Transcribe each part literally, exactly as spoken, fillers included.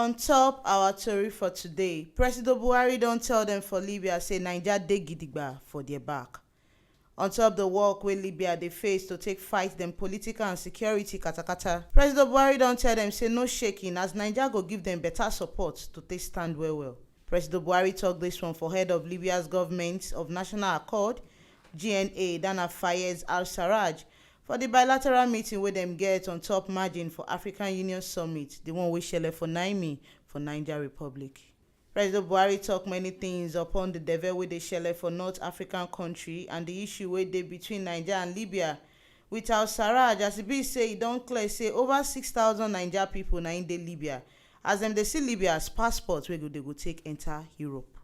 On top our tori for today, President Buhari don tell dem for Libya say Naija dey gidigba for their back. On top the work wey Libya dey face to take fight dem political and security katakata, President Buhari don tell dem say no shaking as Naija go give dem better support to take stand well well. President Buhari talk this one for head of Libya's government of National Accord, G N A, Dana Fayez Al-Sarraj, for the bilateral meeting wey dem get on top margin for African Union Summit, the one wey shele for Niamey for Niger Republic. President Buhari talk many things upon the devil wey dey shele for North African country and the issue wey dey between Niger and Libya. With Al-Sarraj, as e be say e don clear say over six thousand Niger people na im dey Libya, as dem dey see Libya as passport wey go dey go take enter Europe.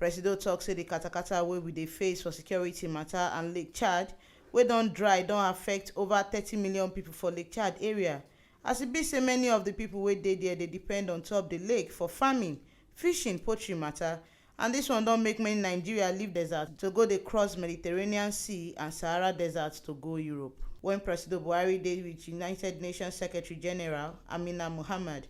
Presido talk say the katakata wey we dey face for security matter and Lake Chad wey don dry don affect over thirty million people for Lake Chad area, as e be say many of the people wey dey there dey depend on top the lake for farming, fishing, poultry matter, and this one don make many Nigeria leave desert to go dey cross Mediterranean Sea and Sahara Desert to go Europe. When Presido Buhari dey with United Nations Secretary General Amina Muhammad,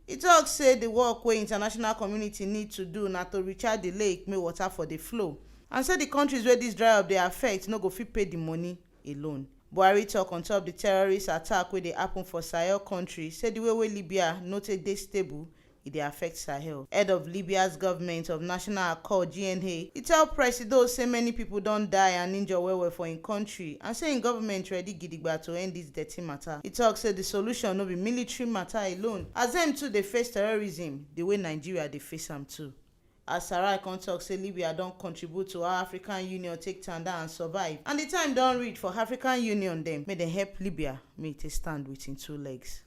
e talk say the work wey international community need to do na to recharge the lake make water for dey flow, and say the countries wey this dry up dey affect no go fit pay the money alone. Buhari talk on top the terrorist attack wey dey happen for Sahel country, say the way wey Libya no take dey stable, e dey affect Sahel. Head of Libya's government of National Accord, G N A, e tell Presido say many people don die and injure well well for im country and say im government ready gidigba to end this dirty matter. E talk say the solution no be military matter alone, as dem too dey face terrorism the way Nigeria dey face am too. Al-Sarraj come talk say Libya don contribute to how African Union take tanda and survive, and the time don reach for African Union dem make dem help Libya make e take stand with im two legs.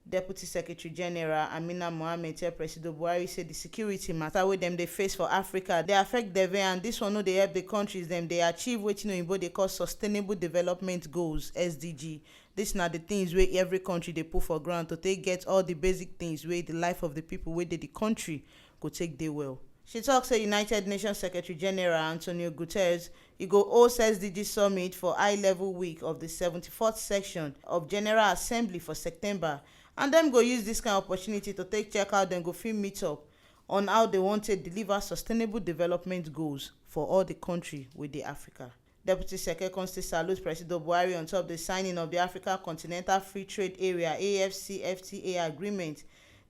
Deputy Secretary General Amina Mohammed tell Presido Buhari say the security matter wey dem dey face for Africa dey affect dem, and this one no dey help the countries dem dey achieve wetin oyibo dey call Sustainable Development Goals, S D G. This na the things wey every country dey put for ground to take get all the basic things wey the life of the people wey dey the country go take dey well. She talk say United Nations Secretary General Antonio Guterres, e go host S D G Summit for high-level week of the seventy-fourth session of General Assembly for September, and dem go use this kind opportunity to take check how dem go fit meet up on how dem wan take deliver sustainable development goals for all the country wey dey Africa. Deputy Secretary come still salute Presido Buhari on top the signing of the Africa Continental Free Trade Area, A F C F T A agreement,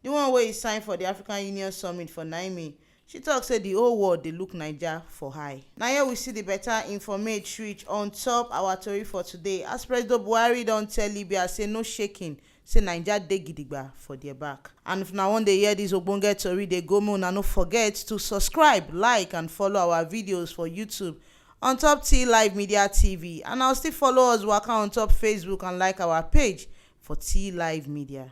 the one wey e sign for the African Union Summit for Niamey. She talk say the whole world dey look Naija for eye. Na here we see the better informate reach on top our tori for today, as Presido Buhari don tell Libya say no shaking, say Naija dey gidigba for their back. And if una wan dey hear this ogbonge tori dey go, make una no forget to subscribe, like and follow our videos for YouTube on top T Live Media T V, and I'll still follow us waka on top Facebook and like our page for T Live Media.